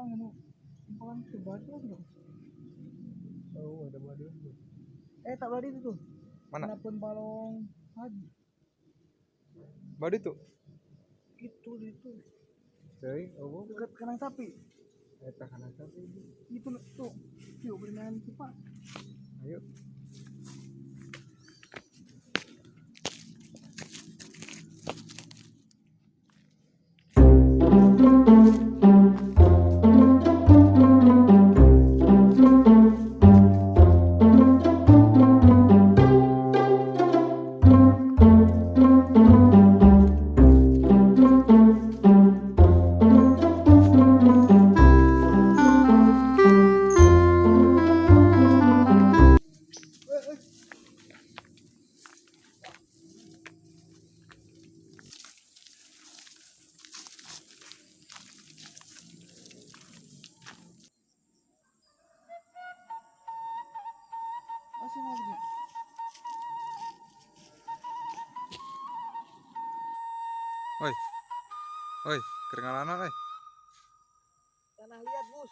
Orang anu impangan ke batu tuh. Oh, ada batu. Eh, tak badi itu tuh. Mana? Kenapun balong haji. Badi tuh. Itu itu. Dari oh, dekat kandang sapi. Eta kandang sapi. Itu tuh. Yuk bermain cepat. Ayo. Oi, oi, keringalanan, oi. Tanah liat, bos.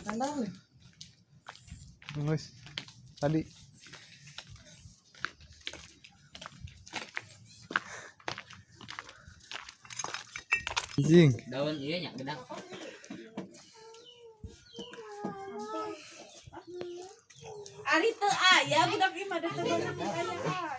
Kandang nih. Ngus. Tadi. Anjing. Daun iya nya gedang. Ari teu aya budak ieu mah teu aya.